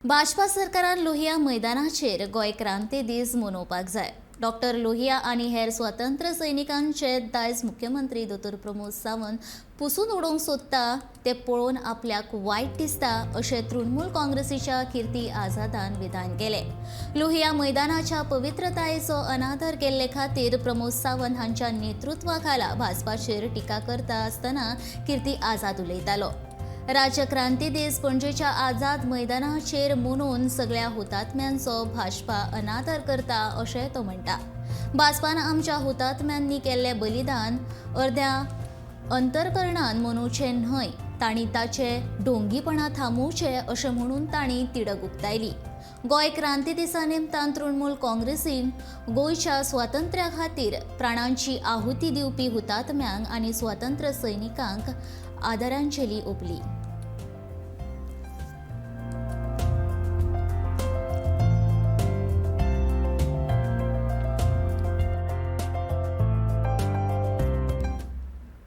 भाजपा सरकारान लोहिया मैदानाचेर गोंय क्रांती दीस मनोवपाक जाय. डॉक्टर लोहिया आनी हेर स्वातंत्र्य सैनिकांचे दायज मुख्यमंत्री दोतोर प्रमोद सावंत पुसून उडोवंक सोदता ते पळोवन आपल्याक वायट दिसता अशें तृणमूल काँग्रेसीच्या किर्ती आझादान विधान केलें. लोहिया मैदानाच्या पवित्रतायेचो अनादर केल्ले खातीर प्रमोद सावंत हांच्या नेतृत्वा खाला भाजपाचेर टिका करता आसतना किर्ती आझाद उलयतालो. राज्य क्रांती दीस पणजेच्या आझाद मैदानाचेर मनोवन सगळ्या हुतात्म्यांचो भाजपा अनादर करता अशें तो म्हणटा. भाजपान आमच्या हुतात्म्यांनी केल्लें बलिदान अर्द्या अंतरकरणान मनोवचें न्हय, तांणी ताचे ढोंगीपणा थांबोवचें अशें म्हणून तांणी तिडक उक्तायली. गोंय क्रांती दिसा निमतान तृणमूल काँग्रेसीन गोंयच्या स्वातंत्र्या खातीर प्राणांची आहुती दिवपी हुतात्म्यांक आनी स्वातंत्र्य सैनिकांक आदरांजली ओंपली.